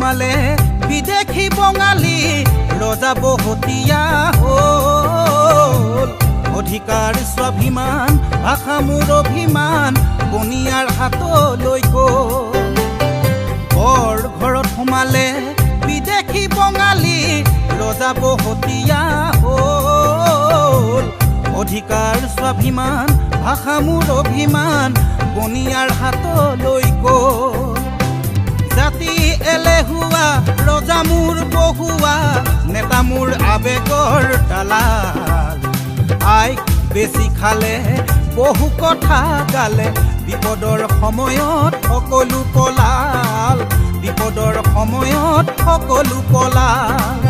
সোমালে বিদেশী বঙালী ৰজা বহতীয়া হ'ল। অধিকাৰ স্বাভিমান ভাষা মোৰ অভিমান বনিয়াৰ হাতলৈ গ'ল। বৰ ঘৰত সোমালে বিদেশী বঙালী ৰজা বহতীয়া হ'ল। অধিকাৰ স্বাভিমান ভাষা মোৰ অভিমান বনিয়াৰ হাতলৈ গ'ল। জাতি এলেহুৱা ৰজা মোৰ বহুৱা নেতা মোৰ আবেগৰ দালাল। আইক বেছি খালে বহু কথা গালে বিপদৰ সময়ত সকলো পলাল। বিপদৰ সময়ত সকলো পলাল।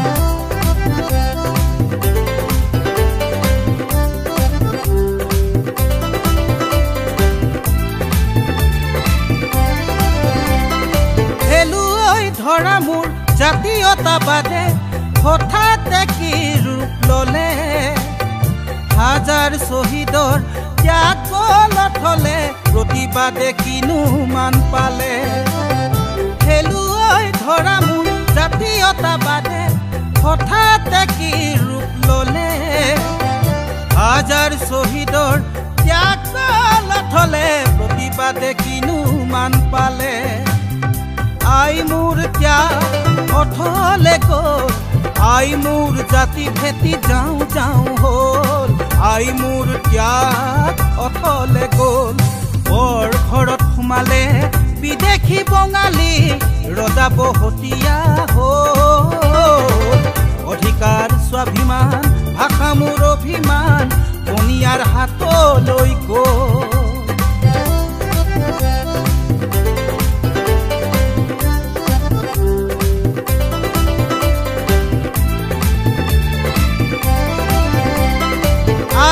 ধৰা মোৰ জাতীয়তাবাদে হঠাতে কি ৰূপ ললে। হাজাৰ শ্বহীদৰ ত্যাগ গলত হলে প্ৰতিবাদে কিনো মান পালে। খেলুৱৈ ধৰা মোৰ জাতীয়তাবাদে হঠাতে কি ৰূপ ললে। হাজাৰ শ্বহীদৰ ত্যাগ গলত হলে প্ৰতিবাদে কিনো মান পালে। আই মোৰ ত্যাগ অথলে গ'ল, আই মোৰ জাতি ভেটি যাওঁ যাওঁ হ'ল। আই মোৰ ত্যাগ অথলে গ'ল। বৰ ঘৰত সোমালে বিদেশী বঙালী ৰজা বহতীয়া হ'ল। অধিকাৰ স্বাভিমান ভাষা মোৰ অভিমান বনিয়াৰ হাতলৈ গ'ল।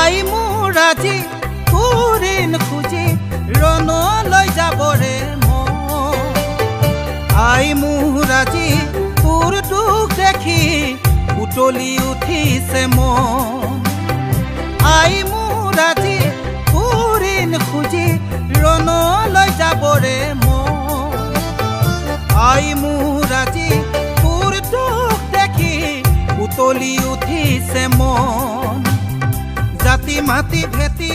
আই মোৰ আজি তোৰ খুজি ৰণলৈ যাবৰে মন। আই মোৰ আজি তোৰ দুখ দেখি উতলি উঠিছে মন। আই মোৰ আজি তোৰ খুজি ৰণলৈ যাবৰে মন। আই মোৰ আজি তোৰ দুখ দেখি উতলি উঠিছে মন। জাতি মাটি ভেটি